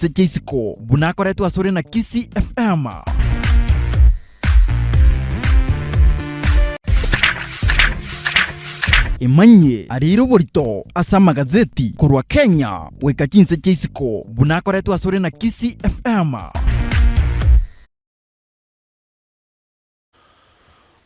Ase chisiko buna akoretwe asore na Kisii FM. Emanyie ariire oborito ase amagazeti korwa Kenya goika chinse chia isiko buna akoretwe asore na Kisii FM.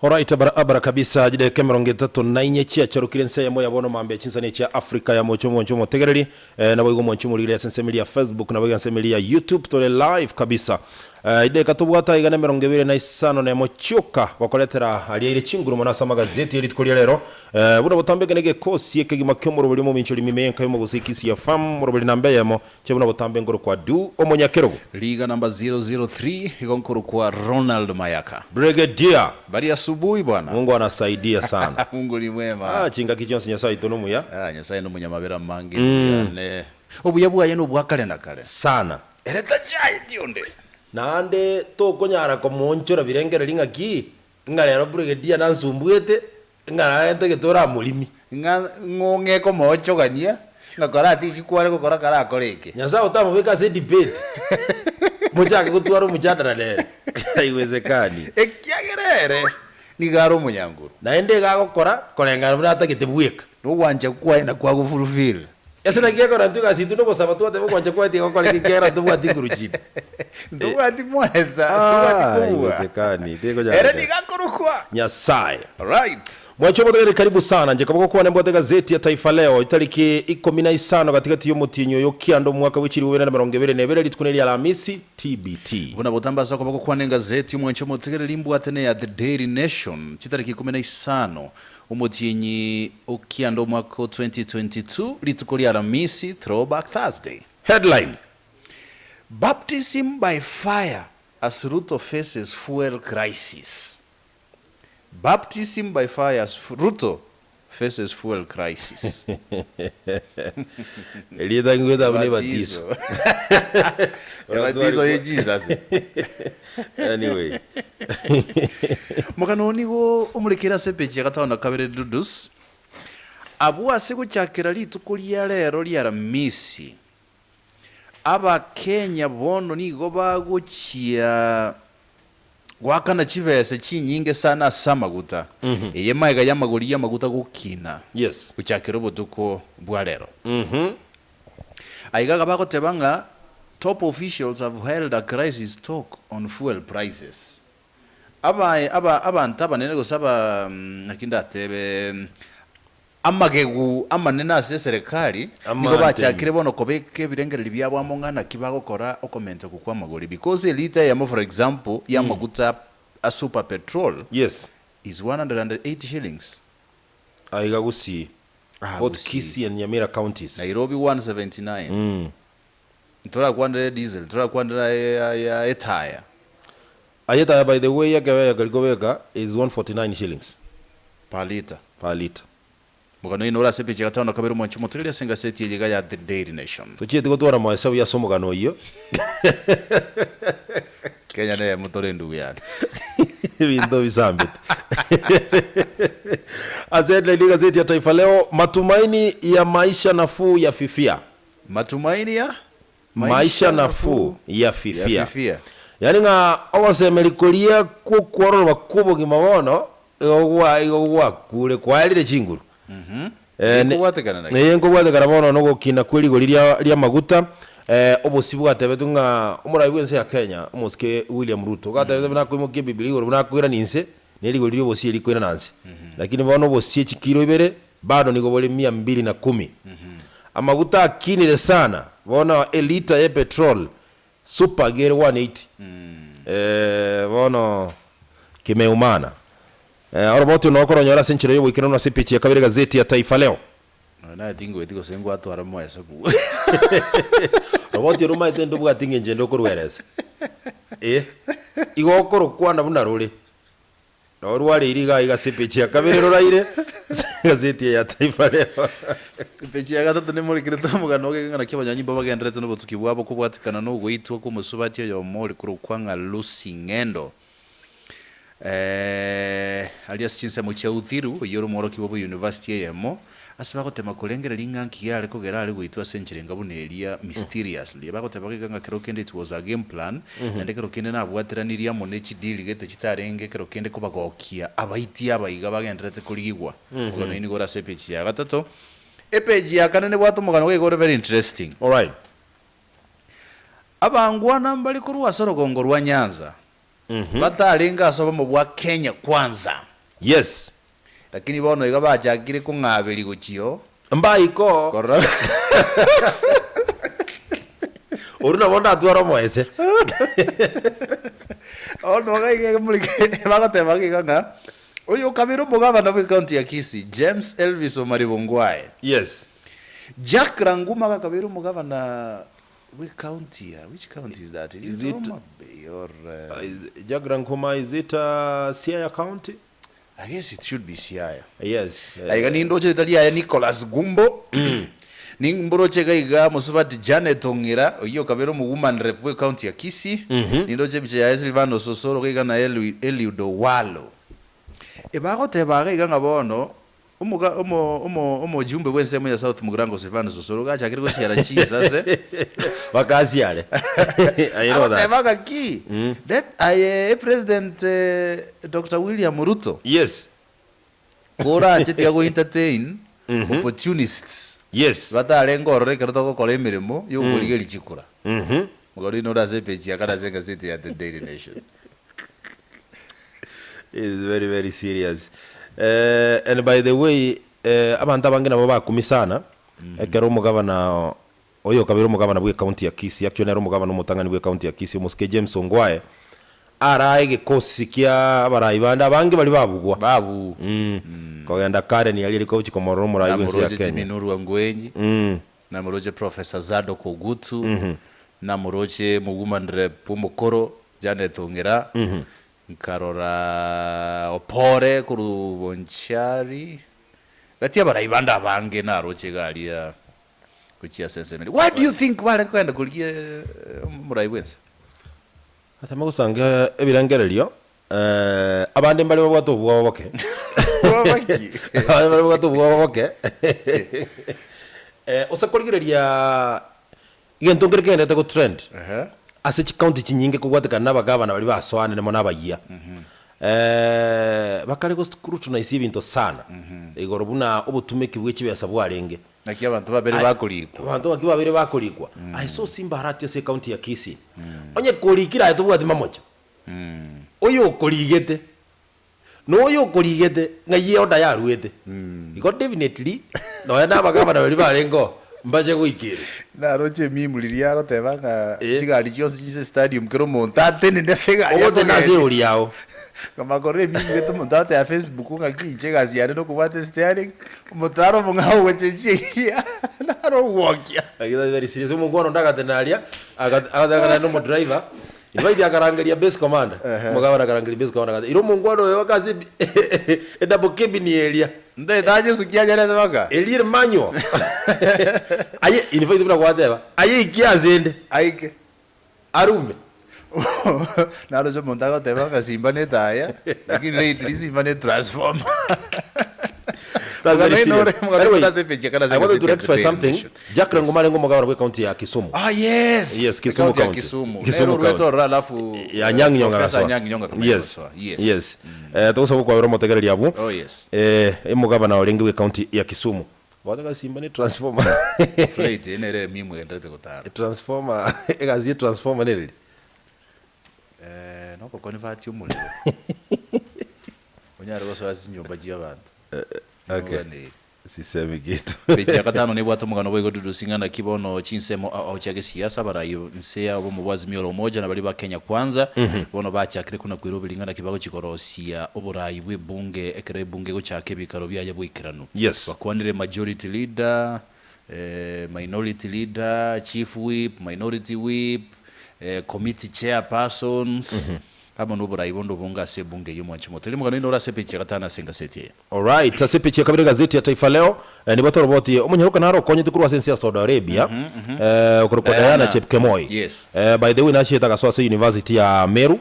Alright, barabara kabisa chidakika emerongo etato na inye chiacharokire ense eyemo ya bono mambia chinsani chia Africa ya mocha omonche omotegereri eh, naboigo omonche omorigire ase ensemo eria ya Facebook naboigo ensemo eria ya YouTube tore live kabisa eh, idakika tobwate aiga na emerongo ebere na isano na emo chioka gokoretera aria ire chinguru mono ase amagazeti erituko ria rero eh, buna botambe eke negekosi ekegima ki'omoroberi omominchori mime enka y'omogusii Kisii FM moroberi namba eyemo Inche buna botambe nkorokwa Du omonyakerogo. Liga number 003 igo nkorokwa Ronald Mayaka. Brigadier! Bari asubuhi bwana. Mungu anasaidia sana. Mungu ni mwema. Ah, chingaki chionsi Nyasae oito nomuya. Ah, Nyasae nomonyamabera amange mm. Obuya bwaye nobwa kare na kare. Sana. Ere tachaeti onde. Naende tokonyara komoonchora birengererio ng'aki, ng'a rero Brigadier nansumbuete, Ng'a narente egetoro amorimi. Ng'a ng'ong'e komoochogania, ng'a koratiga eki kware gokora karakore eke. Nyasae otamobeka ase edebate, mochake gotwara omochandara nere, haiwezekani. Ekiagera ere nigo are omonyanguru. Naende iga agokora koreng'ana buna atagete bweka. Na ogwancha kwaye nakwo agofulfill. Ase naki gekogera intwe egasi yaito nogosaba twateba ogwancha kwaye tigokoreka ekiagera ntobwati nguru chinde. Ntobwati mwesa, ntobwati Ah, kobua. haiwezekani, Ere tekonyarekana. nigo akorokwa. Nyasae. Right. Mwanche omotegereri karibu sana, inche kaba gokwana mbwate egazeti ya Taifa Leo, etariki ikomi na isano gatigati y'omotienyi oyo kianda omwaka bwe chilifu bibere na emerongo ebere na ebere, rituko neria Alamisi, TBT. Buna botambe ase okoba gokwana engazeti, omwanche omotegereri mbwate neya The Daily Nation, chitariki ikomi na isano omotienyi o kianda omwaka o 2022, rituko ria Alamisi, Throwback Thursday. Headline. Baptism by fire as Ruto faces fuel crisis Baptism by fire as Ruto faces fuel crisis. Erieta ngwete abwo nebatiso. Ebatiso ye Jesus. Anyway. Mogano oo nigo omorekire ase epeji ya gatano na kabere Dudus. Abwo ase gochakera rituko ria rero ria Aramisi, Abakenya bono nigo bagochia goakana chibesa chinyinge sana ase amaguta, eye magega y'amagori y'amaguta gokina Yes. gochakera obotuko bwa rero. Aiga iga bagoteba ng'a top officials have held a crisis talk on fuel prices. Aba aba abanto abanene gose aba naki ndatebe Amagegu amanene ase eserekari nigo bachakire bono kobeka ebirengererio biabo amo ng'a naki bagokora okomenteka kw'amagori because elita eyemo for example y'amaguta a super petrol Yes. is 180 shillings. Aiga Gusii. Ah, Both Gusii. Kisii and Nyamira counties. Nairobi 179. Ntorakwanera diesel, ntorakwanera ya etaya. Aye etaya by the way ekebe ekeri kobeka is 149 shillings. Per litre. Per litre. Omogano oino ore ase epeji ya gatano na kabere omwanche omotegereri ase engaseti eye iga ya The Daily Nation. Tochieti gotwara mahesabu ase omogano oyio. Kenya neyemo tore endugu yane. Ebinto bisambete. Ase headline y'egazeti ya Taifa Leo, Matumaini ya maisha nafuu yafifia. Matumaini ya Maisha nafuu yafifia. Yafifia. Yaani ng'a ogosemeria koria kw'okwororoba kw'obogima bono igo gwa igo gwakure kwaerire chinguru. Eh, ne- Nkobwatekana naki? Ee, nkobwatekana bono nogokina kwe rigori ria ri'amaguta, eh, obosio bwatebetwe ng'a omorai bw'ense ya Kenya, omosike William Ruto, gatebete buna akoimokia ebibilia igoro buna akoirania inse, ne rigori ri'obosio erikoirana nse. Lakini bono obosie chikiro ibere, Bado nigo bore mia mbili na kumi. Amaguta akinire sana, bono elita ye petrol super iga ere 180. Eh, bono kimeumana. Eh, oroboti oro nokoronyora ase enchera y'oboikeranu ase epeji ya kabere egazeti ya Taifa Leo. Nonya naye tingweti gose ngwatwara moesabu. Roboti oro omanyete ndobwati ng'encho ende okorueresa. Eh, igo okorokwana buna rore. Noo rwareire iga iga ase epeji ya kabere roraire ase egazeti eye ya Taifa Leo. Epeji ya gatato nemorekerete omogano ogekeng'ana ki'abanyanyimbo bagendererete nobotuki bwabo kobwatikana nogoitwa kw'omosubati oyomo ore korokwa ng'a Lucy Ng'endo aria ase chinsemo chia Uthiru, oyio ore omworokigwa bwe university eyemo. Ase bagotema korengereria ng'a nki yare kogera are goitwa ase enchera enga buna eria mysteriously. Bagoteba iga ng'a kero kende it was a game plan, naende kero kende nabwateranirie amo ne chideal gete chitarenge kero kende kobagokia abaiti aba iga bagendererete korigigwa. Omogano oyio nigo ore ase epeji ya gatato. Epeji ya kane nebwate omogano iga ore very interesting. Alright. Abangwana mbare korwa ase orogongo rwa Nyanza, batarenge ase obomo bwa Kenya Kwanza. Yes. Lakini bono iga bachakire kong'aberia gochia oo. Mbaiko. Korora. Oria nabo ndatware omoese. Bono iga iga bagoteba iga ng'a oyo okabere omogabana bw'ecounty ya Kisii, James Elvis Omari Bongwae. Yes. Jack Ranguma gakabeire omogabana bw'ecounty ya, which county is that? Is Is it it Homa Bay or Jack Ranguma is it Siaya County? I guess it should be Siaya. Yes. Aiga nindoche ritari riaye Nicholas Gumbo, nimboroche iga iga mosubati Janet Ong'ira, oyio okabeire omo woman rep bw'ecounty ya Kisii, nindoche ebicha yaye Silvanus Osoro iga iga na Eliud Owalo. Ebagoteba iga iga ng'a bono Omoga, omo, omo, omojumbe bw'ensemo ya South Mugirango Silvanus Osoro gachakire gosiara chisase. Bakasiare. I know that. Agoteba ng'aki, Let aye epresident Doctor William Ruto Yes. koranche tiga go entertain opportunists Yes. batarenge ororo ekero togokora emeremo yokorigeria chikura. Omogano oino ore ase epeji ya kane ase egaseti ya The Daily Nation. Is very very serious eh, and by the way eh, abanto abange nabo bakumia sana ekero omogabana oyo okabere omogabana bwe county ya Kisii actually nere omogabana omotang'ani bwe county ya Kisii omosike James Ongwae arae egekosi kia abarai bande abange baria babugwa Babu. mm. Kogenda Karen aria rikochi komorora omorai bwense ya Namoroche Kenya Jimmy Nuru Angwenyi. mm. Namoroche Professor Zadok Ogutu, namoroche Woman Rep omokoro Janet Ong'era, nkarora Opore korwa Bonchari, gati abarai bande abange naroche iga aria gochia ase ensemo eria. Why do you think bare kogenda korigia omorai bwense? Natema gosanga ebirengererio, abande mbare babwate obwoba boke. Bwoba ki? Abande mbare babwate obwoba boke. Ose korigereria egento nkere kegenderete go trend ase chicounty chinyinge kobwatekana na abagavana baria basoanire mono abayia. Bakare go scrutinize ebinto sana igoro buna obotumeki bwe chibesa bwarenge. Naki abanto babere bakorikwa. Abanto ng'aki babere bakorikwa. I saw Simba Arati ase ecounty ya Kisii. Onye korikire aye tobwati mamocha. Oyo okorigete, na oyo okorigete ng'ai eorder yaruete. Igo definitely nonya na abagavana baria barenge oo mbache goikerwa. Naroche ememe riria agoteba ng'a Eh. chigari chionsi chise stadium kera omonto atenene ase egari Ogotenena ase akogende. erori yao. Nkamakora ememe gete omonto agoteba Facebook ng'aki inche egasi yane nokobwata esteering, Omotaro omong'ao ogochenchia egear naro ogwokia. Lakini that's very serious. Omongwana onde agatenena aria, aga- agateba naende omodriver, infact akarangeria base commander, omogabana akarangeria base commander agateba, ira omongwana oyo mpaka ase ebi- edouble cabin eria. Ntaetache esuki anyarete mpaka. Eria ere manual. Aye, in fact buna gwateba, aye ikia ase ende. Aike. Arume. Naroche omonto agoteba ng'a simba netaya, lakini lately simba ne transformer. That's very Omogano oino ore serious. omogano Anyway, oino ase epeji ya kane ase I wanted to egazeti ya rectify The Daily something. Nation. Jack Yes. Ranguma arenge omogabana bwe county ya Kisumu. Ah yes. Yes, Kisumu County ya County. Kisumu. Kisumu Nero orwete County. ororo alafu Ya Anyang' Nyong'o Professor agasoa. Anyang' Nyong'o akamanya Yes. gosoa. Yes. Yes. Togosaba okwabera omotegereri abwo. Oh yes. Omogabana orenge bwe county ya Kisumu. Bono gasimba ne transformer. Flight eye nere emimo egendererete gotara. Transformer, egasi ye transformer nereri? Eh, nogokonivati omorero. Onyare gosoa ase chinyomba chia abanto. Okay. Noganeri. Sisemi kitu. Peji ya gatano nebwate omogano boigo Dudu Sing'a naki bono chinsemo ao ao chia gesiasa abarai inse ya obomo bwa Azimio la Umoja na baria ba Kenya Kwanza bono bachakire kona koiroberi ng'a naki bagochia korosia oborai bw'ebunge ekero ebunge egochaka ebikaro biaye boikeranu. Yes. Bakwanire majority leader, minority leader, chief whip, minority whip, committee chairpersons, Amo noborai bonde obonge ase ebunge eyio mwanche moterie omogano oino ore ase epeji ya gatano ase engaseti eye. Alright, ase epeji ya kabere egazeti ya Taifa Leo, eh, nigo torobotie omonyaroka naro okonyete korwa ase ense ya Saudi Arabia, eh, okorokwa Diana Diana. Chepkemoi. Yes. Eh, by the way nachiete agasoa ase university ya Meru,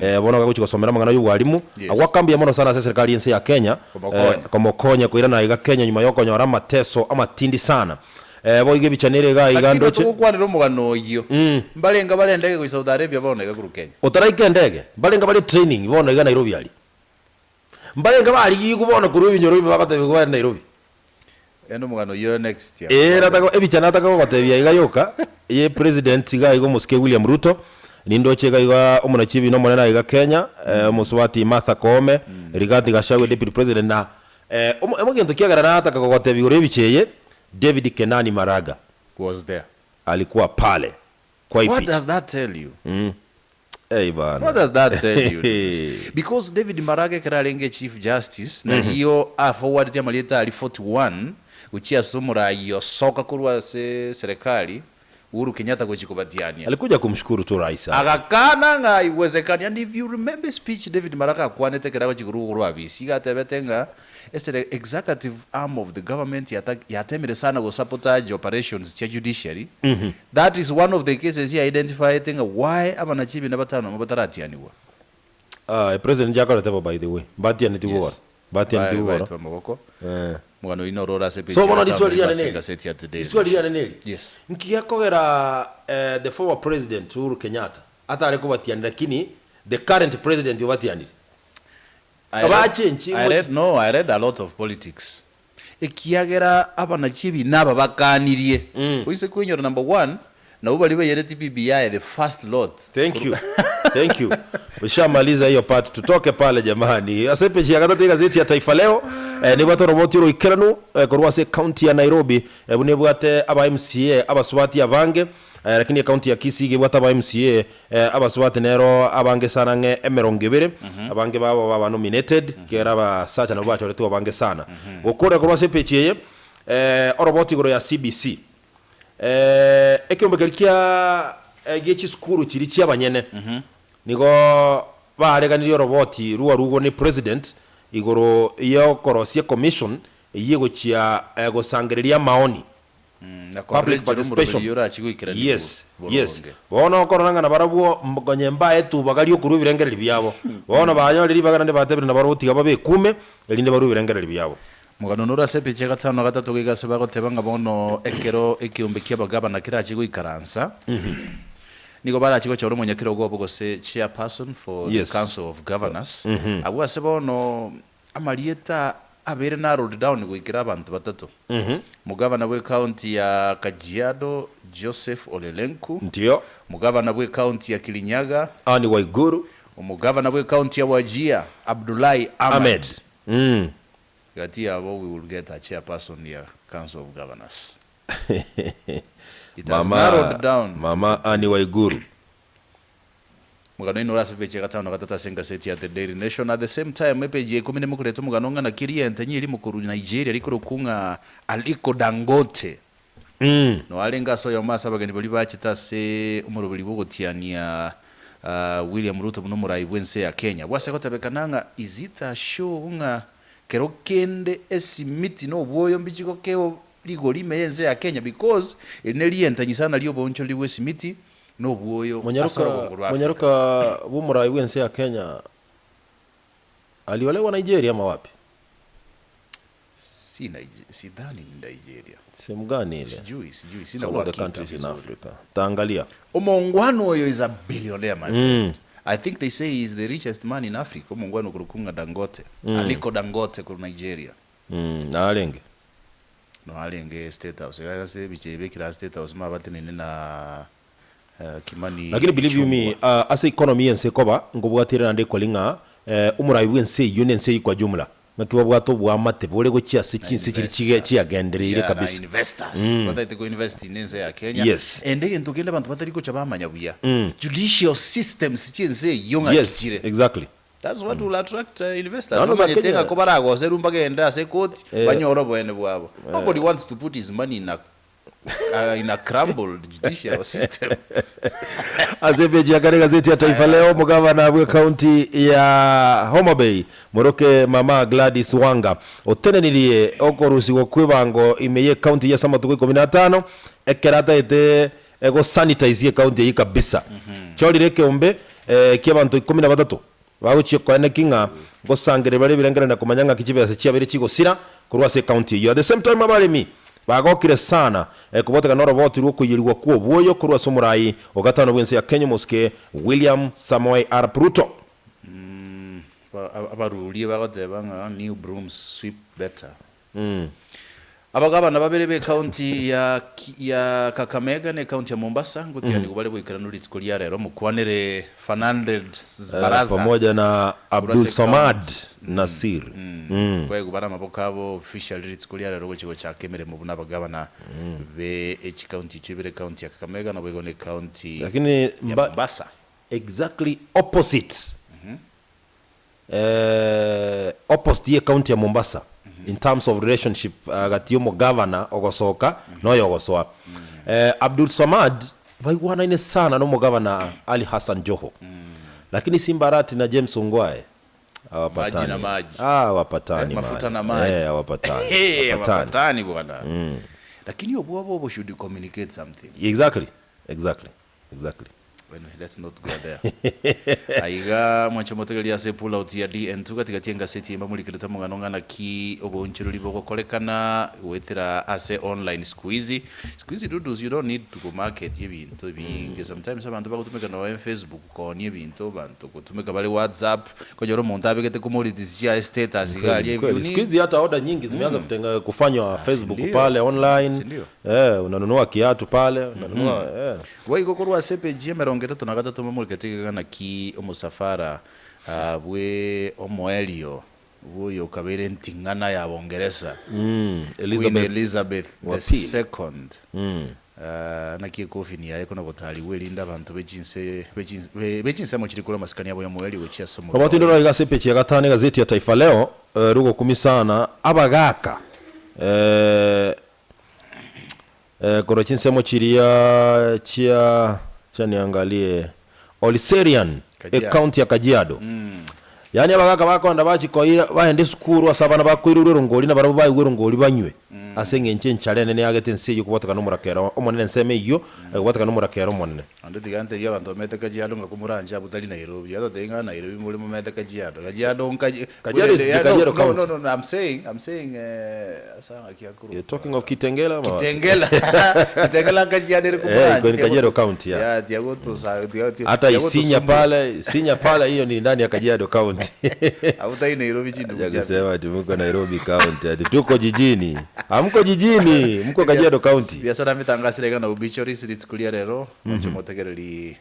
eh, bono gagochia gosomera amang'ana y'obwarimu. Yes. Agwo akambia mono sana ase eserikari y'ense ya Kenya, Komokonya. eh, komokonya koirana aiga Kenya nyuma yokonyora amateso amatindi sana. Eh, boigo ebicha nere iga iga Lakini ndoche. togokwanera omogano oyio, mbarenge bare endege goika Saudi Arabia bono iga korwa Kenya. Otaraika endege, mbarenge bare training bono iga Nairobi aria. Mbarenge barigigwe bono korwa ebinyoro ime bagotebiwa bare Nairobi. Ende omogano oyio next year. Ee, nataka ebicha nataka gogotebia iga yoka, ye president iga iga omosike William Ruto, nindoche iga iga omonachibi na omonene aiga Kenya, eh, omosubati Martha Koome, Rigathi Gachagua deputy president na eh, omo egento kiagera nataka gogotebia igoro y'ebicha eye, David Kenani Maraga Was there. alikuwa pale kwa hii What picha. does that tell you? Hey, bana. What does that tell you? Because David Maraga ekero arenge Chief Justice, nario aforwardete amarieta aria 41 gochia ase omorai osoka korwa ase serikali Uhuru Kenyatta gochia kobatiania. Alikuja kumshukuru tu rais hapa. Agakana ng'a haiwezekani. And if you remember speech David Maraga akwanete ekero agochia korwa korwa abisi, iga atebete ng'a esere executive arm of the government yata yatemire sana go sabotage operations chia judiciary, that is one of the cases ya identifiete ng'a why abanachibi na batano amo bataratianigwa. Ah, president nchiakorete bo by the way. Mbatianeti Yes. goro. Mbatianeti Bae- goro. baetwe amaboko. Eh. Omogano oyio noro ore ase page So ya bono gatano riswali riko riane ase neri. egaseti ya Today Riswali Nation. riane neri. Yes. Nki gekogera eh, the former president Uhuru Kenyatta atare kobatiani lakini the current president obatianire. I read, Abachenchi I read, no, I read a lot of politics. Ekiagera abanachibi naba bakanirie. Oise koinyora number one, nabo baria baiyereti BBI the first lot. Thank you. Thank you. Ushamaliza hiyo part, tutoke pale jamani. Ase peji ya gatatu igazeti ya Taifa Leo eh, nibwate oroboti oroikeranu eh, korwa ase county ya Nairobi eh, buna ebwate aba MCA abasubati abange eh, lakini ecounty ya Kisii iga ebwate aba MCA eh, abasubati nero abange sana ang'e emerongo ebere abange babo baba nominated kera abasacha nabo bachoretwe abange sana. Gokora korwa ase epeji eye eh, oroboti igoro ya CBC Eh, ekeombe keria kia eh, gie chisukuru chiria chi'abanyene nigo bareganirie oroboti rwarugwo ni president igoro y'okorosia ecommission eyio egochia eh, gosangereria amaoni Na public kororechera participation omoroberi orachi goikerania yes yes boronge. bono okorora ng'a nabarabwo konye mbaetwe bagaria okorwa ebirengererio biabo bono banyorire ribaga naende batebire nabarabwo tiga babe ekume erinde barue ebirengererio biabo. Omogano nore ase epicha ya gatano na gatato goika ase bagoteba ng'a bono ekero ekeombe ki'abagabana kerache goikaransa, nigo barache gochora omonyakerogo obo gose chairperson for the Yes. council of governors. Abwo ase bono amarieta abeire narrowed down goikera abanto batato. Omogabana bw'ecounty ya Kajiado Joseph Ole Lenku, Ndio. omogabana bw'ecounty ya Kirinyaga, Anne Waiguru. omogabana bw'ecounty ya Wajir Abdullahi Ahmed. Ahmed. Mm. Gati yabo we will get a chairperson ya council of governors. It has Mama, narrowed down. Mama Anne Waiguru. Omogano oino ore ase epeji ya gatano na gatato ase engaseti ya The Daily Nation. At the same time epeji ya ikomi nemokoreta omogano ng'a naki riente nyiri mokorwa Nigeria rikorokwa ng'a Aliko Dangote. Mm. Noarenge ase oyomo ase abageni baria bachete ase omoroberi bw'ogotiania William Ruto buna omorai bw'ense ya Kenya. Bwase gotebekana ng'a is it a show ng'a kero kende esimiti na obwoyo mbichi gokeo rigori ime y'ense ya Kenya because eri nerientanyi sana ri'oboonchoreri bw'esimiti na obwoyo ase Monyaroka orogongo rwa Africa. Monyaroka bw'omorai bw'ense ya Kenya aliolewa Nigeria ama wapi? Si Nigeria, sidhani ni Nigeria. Sehemu gani ile? Sijui, sijui, sina Some of the uhakika countries in vizuri. Africa. Taangalia. Omongwana oyo is a billionaire my friend. I think they say he is the richest man in Africa. Omongwana okorokwa ng'a Dangote. Aliko Dangote korwa Nigeria. Mm, narenge. No arenge State House. Iga ase ebicha ebi ekero State House mabatenene na eh, Kimani Lakini believe you me, Ichung'wa. uh, ase economy y'ense ekoba nkobwatire naende ekori ng'a eh, omorai bw'ense eyio na ense eyio kwa jumla ng'aki babwate oboamate bore gochia ase Na chinse chiria chige investors. chiagendereire Yeah, na kabisa. investors bataete ko invest in ense ya Kenya. Yes. Ende egento kende abanto batari gocha bamanya buya. Judicial systems chi'ense eyio ng'aki Yes, chire. exactly. That's what will attract investors. Naende Bamanyete Kenya- ng'a kobaragoserwe mbagende ase ekoti Eh. banyore oboene bwabo. Nobody wants to put his money in a, in a crumbled judicial system. Ase epeji ya kare egazeti ya Taifa Leo, omogavana bw'ekaunti ya Homa Bay, moroke Mama Gladys Wanga, otenenirie okorusigwa kw'ebango ime y'ekaunti eyio ase amatuko ikomi na atano, ekero ataete gosanitize ekaunti eyio kabisa. Chorire ekeombe ki'abanto ikomi na batato bagochia koeneki ng'a ngosangereria bare ebirengererio na komanya ng'aki chibesa chiabeire chigosira korwa ase ekaunti eyio. At the same time abaremi bagokire sana kobwatekana noroboti rw'okoiyerigwa kw'obwoyo korwa ase omorai o gatano bw'ense ya Kenya omosike William Samoei Arap Ruto. Abaruria bagoteba ng'a new brooms sweep better. Abagabana babere b'ecounty ya ya Kakamega na ecounty ya Mombasa ngotianigwa bare goikeranu rituko ria rero mokwanere Fernandez Baraza Pamoja na korwa Abdul ase Samad ecounty Nasir. Koegwa bare amaboko abo officially rituko ria rero gochia gochaka emeremo buna abagabana be echicounty echio ibere ecounty ya Kakamega naboigo na ecounty Lakini ya mba Mombasa. exactly opposite Opposite ye county ya Mombasa in terms of relationship gati ya omogavana ogosoka na oyo ogosoa. Abdul Swamad baigwanaine sana na omogavana Ali Hassan Joho. Lakini Simba Arati na James Ongwae Maji hawapatani. na maji. Ah, hawapatani Eh, mafuta man. na maji. Eh, hawapatani. Hey, Hawapatani. hawapatani bwana. Lakini obwoba obo should communicate something. Exactly. Exactly. Exactly. Anyway, let's not go there. Aiga mwanche motegereria ase pull out ya DN2 gatigati engaseti emba morikerete omogano ng'a naki oboonchorori bogokorekana goetera ase online siku hizi. Siku hizi dudus you don't need to go market ebinto ebinge. Sometimes abanto bagotumeka noe Facebook koonia ebinto, abanto gotumeka bare WhatsApp, konyora omonto abegete commodities chiaye status iga aria Kweli, kweli. you Siku need hizi hata oda nyingi zimeanza kutenga kufanywa Facebook sindio? pale online. Sindio? Eh, unanunua kiatu pale, unanunua eh. Boigo korwa ase epeji y'emerongo etato na gatato momorikete iga naki omosafara bwe omoerio bw'oyo okabeire enting'ana ya Bongeresa, Mm, Queen Elizabeth Elizabeth wa the pili. Second. Mm. Naki ekofini yaye kona gotari bwerinde abanto be chinse be chinse be chinsemo chiri korwa amasikani abo y'omoerio gochia ase omorero Obotindo oye. roiga ase epeji ya gatano egazeti ya Taifa Leo, eh, rugokumia sana abagaka eh, Korwa chinsemo chiria chia cha niangalie Oliserian Kajiado. ecounty ya Kajiado. Yaani abagaka bakonda bachikoira baende esukuru ase abana bakoirwa erongori na barabwo baigwe erongori banywe ase eng'encho enchara enene yagete ense eyio kobwatekana omorakera omonene ensemo eyio kobwatekana omorakera omonene. Naende tiga ntebie abanto bamete Kajiado ng'a komoranche abwo tari Nairobi. Tiga totebie ng'a Nairobi more momete Kajiado. Kajiado nkaji Kajiado is the no, Kajiado no, County. no, no, no, I'm saying, I'm saying eh, asa ng'aki akorokwa. You're talking of Kitengela ama wapi? Kitengela. Kitengela Kajiado ere Eh, komoranche. iko ni Kajiado County, yeah. Yeah, tiga gotosa, tiga tiga Hata tiga Isinya gotosumbua. pale, Isinya pale hiyo ni ndani ya Kajiado County. Abwo tari Nairobi chindugu Acha chiato. kusema ati mko Nairobi County, ati tuko jijini. Hamko jijini, mko Kajiado County. Biasara mitangasire iga na obituaries rituko ria rero moche motegereri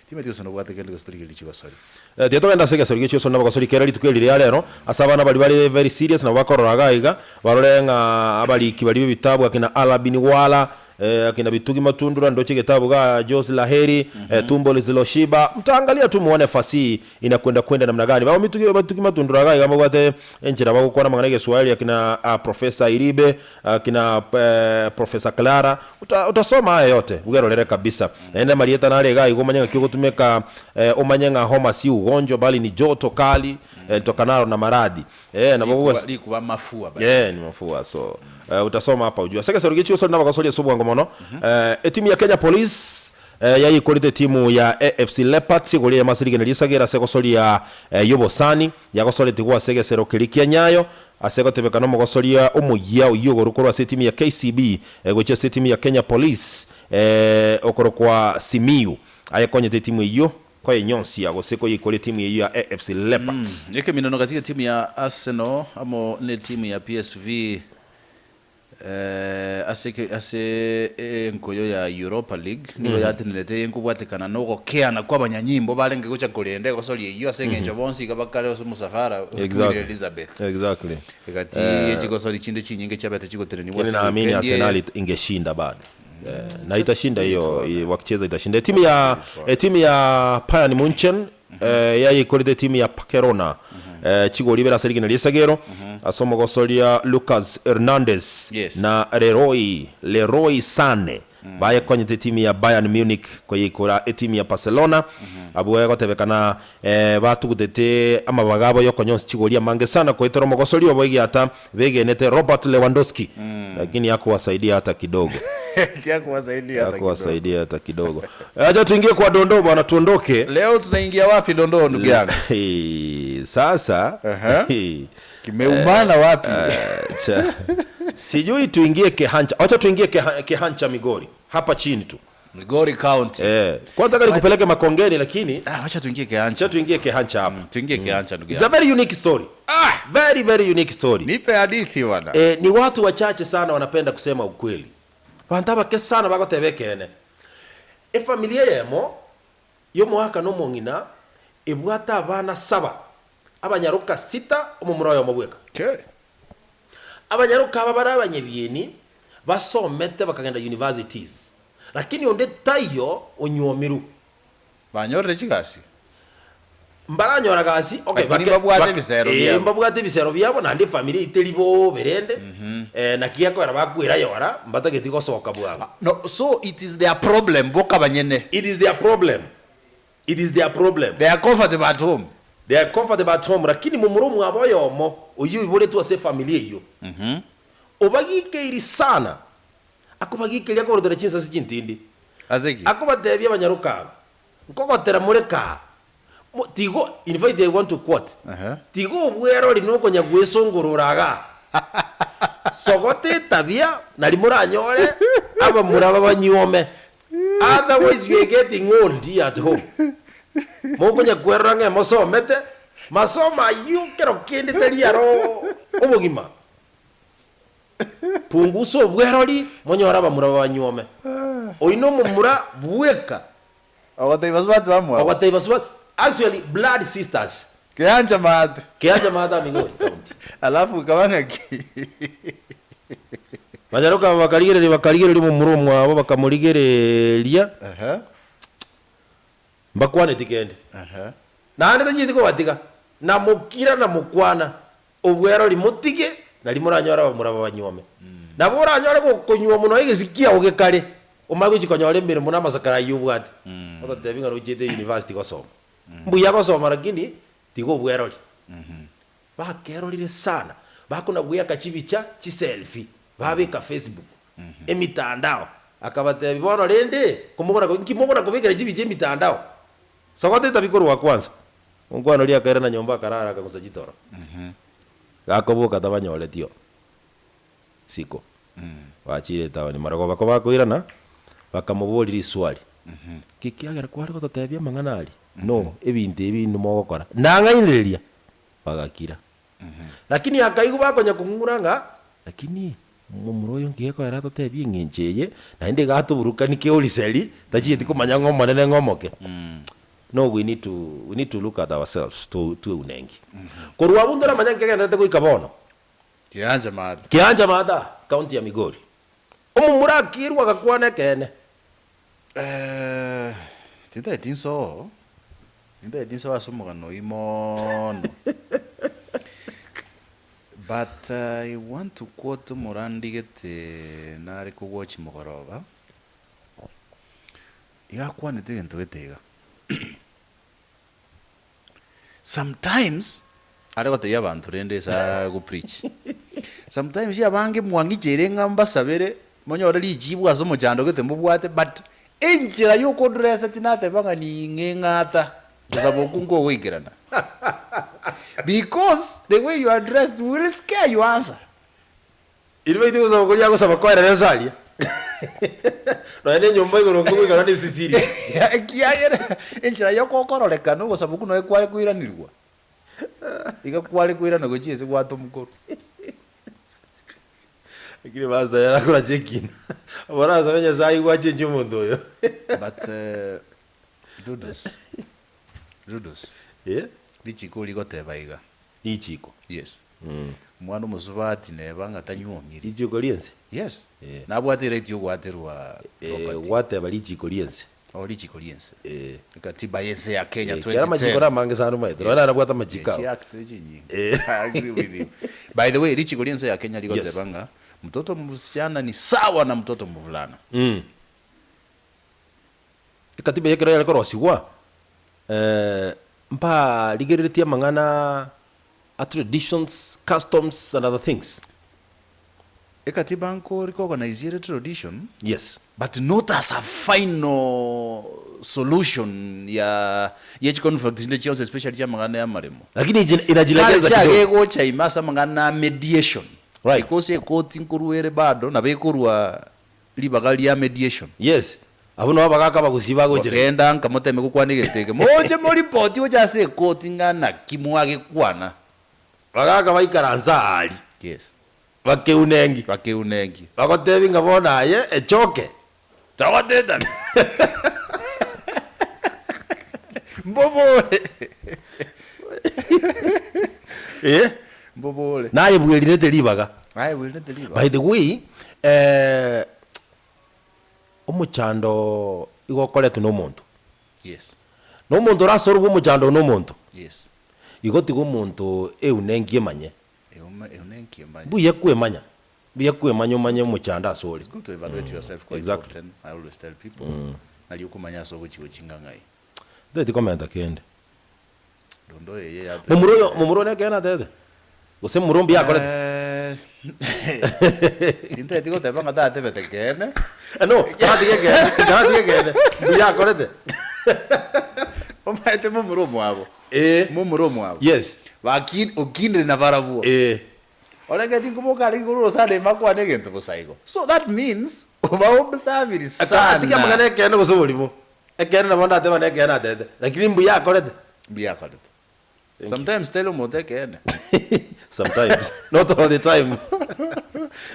timeti gose nobwate kende gose torigereria chigosori. Eh, tiga togende ase egesori gi'echioso nabagosori kera rituko eri ria rero, ase abana baria bare very serious nabo bakorora iga iga, barore ng'a abariki baria b'ebitabu akina Alabin Wala, eh, akina Bitugi Matundura, ndoche egetabu igaa Jose Laheri, eh, Tumbo Lisiloshiba, mtaangalia tu muone fasihi inakwenda kwenda namna gani. Bao Mitugi, Bitugi Matundura iga iga mbabwate enchera bagokwana amang'ana y'egeswahili akina ah, Professor Iribe, akina eh, Professor Clara, uta, utasoma haya yote ugerorere kabisa. Naende amarieta nare iga iga omanye ng'aki ogotumeka eh, omanye ng'a homa si ugonjwa bali ni joto kali eh, litokanalo na maradhi eh, nabo Rikuba gogos- rikuba mafua by Yeah, ni mafua so eh, utasoma hapa ujua seke serugi chiuso na bakasoria subwango mono eh, etimu ya Kenya Police eh, yayikorete timu ya AFC Leopards igoro ya masirigene risagera ase gosoria eh, yobosani yagosoreti gwa ase egesero keria kia Nyayo ase gotebekana omogosoria omoyia oyio igoro korwa ase etimu ya KCB eh, gochia ase etimu ya Kenya Police eh, okorokwa Simiyu ayekonyete etimu eyio koyenyonsia gose koyeikora etimu eyio ya AFC Leopards. Ekeminano gati g'etimu ya Arsenal amo netimu ya PSV ase eke ase enkoyo ya Europa League nigo yatenerete eyenkobwatekana na ogokeana kw'abanyanyimbo barenge gocha korenda egosoria eyio ase eng'encho bonsi iga bakare ase omosafara o Queen Exactly. Elizabeth. Exactly. Egati ye chigosori chinde chinyinge chiabete chigotenenigwa Lakini ase naamini weekend eye. Arsenal ingeshinda bado. Eh, na itashinda hiyo wakicheza itashinda. Timu ya timu ya Bayern Munchen eh, yayikorete timu ya Barcelona eh, chigori ibere ase rigena ri'esagero ase omogosoria Lucas Hernandez Yes. na Leroy Leroy Sane. Bayekonyete etimu ya Bayern Munich koyeikora etimu ya Barcelona. Abwo egotebekana batugutete amabaga abo yokonyonsi chigori amange sana koetera omogosori obo egiata begenete Robert Lewandowski lakini hakuwasaidia hata kidogo. Hakuwasaidia hata kidogo. Hakuwasaidia hata kidogo. Acha tuingie kwa dondoo bwana, tuondoke. Leo tunaingia wapi dondoo ndugu yangu? Sasa Aha. Kimeumana wapi? Cha, sijui tuingie Kehancha. Acha tuingie Kehancha Migori hapa chini tu. Migori County. Kwa nataka nikupeleke Makongeni lakini Ah, wacha tuingie Kehancha. acha tuingie Kehancha hapa. Tuingie Kehancha ndugu It's a yangu. very unique story. Very very unique story. Nipe hadithi bwana. Ni watu wachache sana wanapenda kusema ukweli. Bantu abake sana bagoteba ekeene. Efamilia eyemo y'omoaka na omong'ina ebwate abana saba, abanyaroka sita, omomura oyomo bweka. Okay. Abanyaroka aba bare abanyebieni basomete bakagenda universities, lakini onde taiyo onywomirwe. Banyorire chigasi. Mbaranyora gasi, okay, Lakini mbabwate ebisero biabo. Mbabwate ebisero biabo naende efamiri iteri bobe rende. Naki gekoera bakwera yora mbatageti gosoka bwango. No, so it is their problem boka banyene. It is their problem. It is their problem. They are comfortable at home. They are comfortable at home lakini momura omwabo oyomo oyio oiboretwe ase efamiri eyio. Obagikeiri sana. Akobagikeria akobarutera chinsasi chintindi. Ase ki? Akobatebia abanyaroka aba, Nkogotera more kaa, mo, tigo, in fact I want to quote, Aha. Tiga obwerori nokonya gwesongorora igaa. Sogota etabia nari moranyore abamura babanyuome. Otherwise you are getting old here at home. Mokonya kwerora ng'a mosomete, masomo ayio kero kende tari aro obogima. Pungusa obwerori monyore abamura babanyuome. Oyio nomomura bweka. Ogotebia basubati bamwabo. Ogotebia basubati, actually blood sisters. Keancha maate. Keancha maate a Migori county. Alafu ekaba ng'aki? Banyaroka aba bakarigereria bakarigereria omomura omwabo bakamorigereria. Ehe. Mbakwaneti kende. Ehe. Naende tachieti kobatiga, na mokira na mokwana, obwerori motige, nario moranyore abamura babanyuome. Nabo oranyore gokonyuomwa nonya egesio kiao gekare, omanye gochia konyora emeremo na amasakara ayio obwate. Ototebi ng'a nochiete university gosoma. Mbuya gosoma lakini tiga obwerori. Bakerorire sana, bakona goaka chibicha, chiselfie, babeka Facebook, emitandao. Akabatebia, Bono rende, komogora inki mogora kobekera chibicha emitandao? Sogota etabi korwa kwanza. Omokwana oria akairana nyomba akarara akagusa chitoro. Gakoboka tabanyoreti oo. Isiko. Bachire etaoni marogoba kobakoirana, bakamoboria riswali, Ki kiagera kware gototebia amang'ana aria? No, ebinto ebi inwe mogokora. Nang'ainereria. Bagakira. Lakini akaigwa bakonya kong'ura ng'a, lakini momura oyo nki gekoera atotebie eng'encho eye, naende iga atoburukani keoriseri, tachieti komanya ng'a omonene ng'a omoke. No we need to, we need to look at ourselves to tweunengi. Korwa abwo ntoramanya nki kegendererete goika bono. Kiancha maata. Kiancha maata, county ya Migori. Omomura akirwa agakwana ekeene. Eh, tintageti nsoo, tintageti nsoo ase omogano oyio moono. But I want to quote omorandi gete nare kogwochi mogoroba, iga akwanete egento gete iga. Sometimes, are gotebia abanto rende ase ago preach, sometimes abange mwang'icheire ng'a mbasabere monyore richibu ase omochando gete mobwate but enchera ya okodressa tinateba ng'a ning'e ng'ata gosaba okwo nkogoikerana because the way you are dressed will scare your answer. Inwe baito gosaba koria agosaba koerera ense aria. Nonya na enyomba igoro nkogoikara na esisiria. Ekiagera enchera y'okokororekana ogosaba okwo noe kware koiranigwa, iga kware koirana gochia ase gwata omokoro. Lakini pastor yari akoracha ekina. Oborasabe Nyasaye aigwe achenche omonto oyo. But Rudos, Rudos, Eh? richiko rigoteba iga. Richiko. Yes. Omwana omosubati neba ng'a tanyuomiri. Richiko ri'ense? Yes. Eh. Nabwate eright yogoaterwa Eh, property. gwateba richiko ri'ense. Oh, richiko ri'ense. Eh. Ekatiba y'ense ya Kenya Eh, kera amachiko 2010. na amange sana omanyete. Nonya narabwate amachiko Eh, abo. chiact chinyinge. Eh. I agree with you. By the way, richiko ri'ense ya Kenya rigoteba Yes. ng'a mtoto msichana ni sawa na mtoto mvulana. Mm. Ekatiba eye ekero yare korosigwa, mbarigereretie amang'ana a traditions, customs and other things. Ekatiba nko recognize ere tradition, Yes. but not as a final solution ya ye chiconflict chinde chionsi especially chia amang'ana ya amaremo. Lakini inche inajilegeza Culture kidogo. gegocha ime ase amang'ana a mediation. Right. Because ekoti nkorwa ere bado nabo ekorwa ribaga ria mediation. Yes. Abwo nabo abagaka abagusii bagochera. Genda nka moteme gokwana egento eke. Moche moripoti gocha ase ekoti ng'a naki mwagekwana. Bagaka baikaranse aaria. Yes. Bakeunengi. Bakeunengi. Bagotebi ng'a bono aye echoke. Togotetana. Mbobore. Eh? Mbobore. Naye bwerinete ribaga. Aye bwerinete ribaga. By the way, eh, omochando igo okoretwe na omonto. Yes. Na omonto orasorwe omochando na omonto. Yes. Igo tiga omonto eunenki emanye. Euma eunenki emanye. Mbuya kwemanya. Mbuya kwemanya omanye omochando ase ore. It's good to evaluate yourself quite Exactly. often. I always tell people. Nari okomanya ase ogochia gochinga ng'ai. Ntagete komenta kende. Dondo eye ya Momura oyo, momura one ekeene atebete? Gose momura mbuya akorete? Tintageti goteba ng'a tatebete ekeene. No, karatiga ekeene, karatiga ekeene, mbuya akorete. Omanyete momura omwabo. Eh. Momura omwabo. Yes. Baki okinire nabarabwo. Eh. Orenge tinkoboka are igoro rosana ime akwane egento bosa igo. So that means obaobserviri Karatiga amang'ana sana. ekeene gose oborimo. Ekeene nabo ndateba nekeene atete, lakini mbuya akorete. Mbuya akorete. Sometimes tell omonto ekeene. Sometimes, not all the time.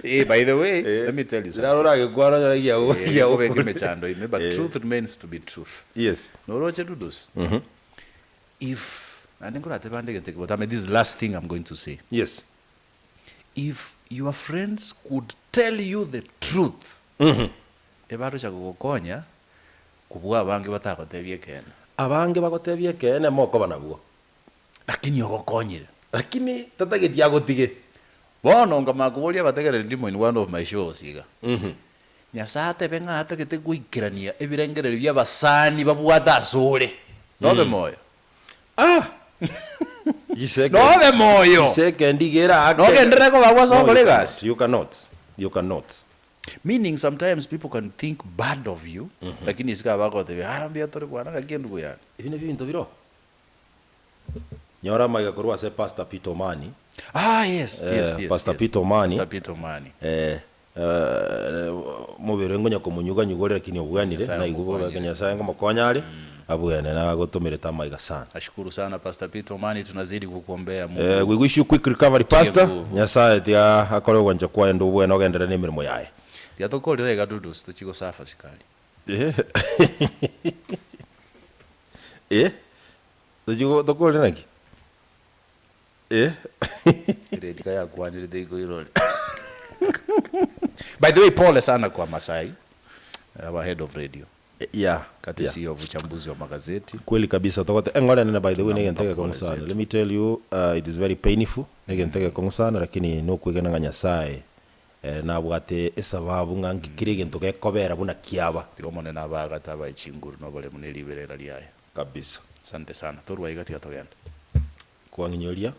Eh, by the way, let me tell you something. Naro oragekwana onye egiago Eh, egiago gekobeka emechando ime, but truth remains to be truth. Yes. Noroche Dudus, if, naende nkoratebe ande egento eke botambe, this is the last thing I'm going to say. Yes. If your friends could tell you the truth, ebarocha gogokonya Kobua abange batagotebia ekeene. Abange bagotebia ekeene mokoba nabwo. Lakini ogokonyire. Lakini tatageti agotige. Bono nkamanya koboria abategereri ndimo in one of my shows iga. Nyasae atebe ng'a atagete goikerania ebirengererio bi'abasani babwate asore. Nobe moyo. Ah! Chiseke. Nobe moyo. Chiseke ndigere ake. Nogenderere koba abwo ase No, ogokora you cannot. egasi. You cannot. You cannot. Meaning sometimes people can think bad of you, lakini isiko abagotebia ara mbuya tore bwana ng'aki endugu yane. Ebi nabio ebinto bire oo. Nyora amaiga korwa ase Pastor Peter Omani. Ah yes, yes, yes, Pastor yes. Peter Omani. Pastor Peter Omani. Eh, mobere ngonya komonyuga nyuga ore lakini obwenire, Nyasaye naigwe bobe omokonyire. Nyasaye ngomokonya are, abwene nagotomerete amaiga sana. Nashukuru sana Pastor Peter Omani tunazidi kukuombea Mungu. Eh, we wish you quick recovery pastor. nguvu. Nyasaye tiga akore ogwancha kwaye ande obwene ogenderere na emeremo yaye. Tiga tokorire iga Dudus tochie gosafa sikari. Eh. Eh. Tochie go tokorire naki? Eh. Eredi ka yakwanire teikoirore. By the way, pole sana kwa Masai, our head of radio. Yeah. Courtesy of uchambuzi wa magazeti. Kweli kabisa togote eng'ore nene by the way negento Tunampa egekong'u pole sana zetu. let me tell you uh, it is very painful negento egekong'u sana lakini nokwegena ng'a nyasaye eh, nabwate esababu ng'a nki kere egento gekobera buna kiaba Tiga Omonene abaagate abae chinguru na oboremu ne riberera riaye. kabisa Asante sana. Torwa iga tiga togende. Kwang'inyoria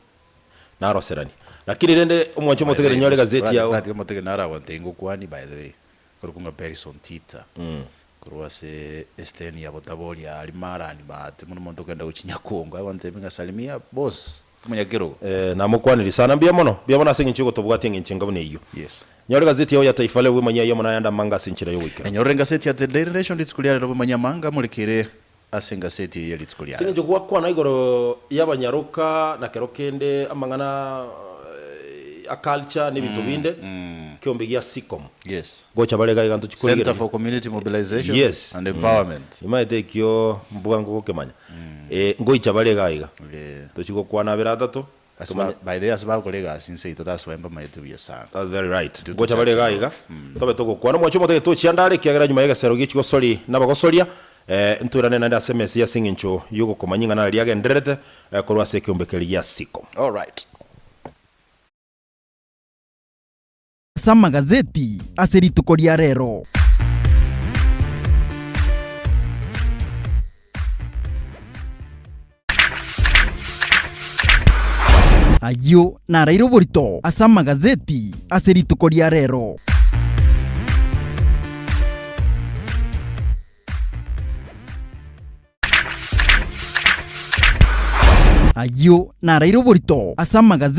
naroserani lakini rende omwancho omotegere nyore gazeti yao Tiga omotegere naragontebia ngokwani by the way. Korokwa ng'a Perison Tita. Korwa ase esteni ya Botaboria aria Marani maate mono omonto okogenda gochia Nyakongo agontebia ng'a salimia boss omonyakerogo. Eh, namokwanirie sana mbuya mono mbuya mono ase eng'encho yogotobwatia eng'encho enga buna eyio. Yes. Nyore gazeti yao ya Taifa Leo bwemanyie ayio amo nayande amange ase enchera y'ogoikera. Enyorere engaseti ya The Daily Nation rituko ria rero bwemanyie amanga amorekere ase engaseti eye rituko ria Ase rero. eng'encho gwakwana igoro y'abanyaroka na kero kende amang'ana a culture na ebinto binde, ekeombe gia SICOM. Yes. Gocha bare iga iga ntochi Center korigereria. for Community Mobilization Yes. and Empowerment. Imaete ekio mbwango gokemanya. Eh, ngoicha bare iga iga. Eh. Tochi gokwana abere atato. Ase ba- by the way ase bagokora egasi inse yaito that's why mbamaete buya sana. That's very right. Due to Ngocha bare iga church iga. Tobe togokwana mwache omotege tochia are ekiagera nyuma y'egesero gie chigosori nabagosoria eh, ntoirane naende ase emesa ase eng'encho y'ogokomanya ing'ana riria agendererete eh, korwa ase ekeombe keria gia siko. All right. Ase amagazeti ase rituko ria rero. Ayio naraire oborito ase amagazeti ase rituko ria rero. Ayio naraire oborito ase amagazeti.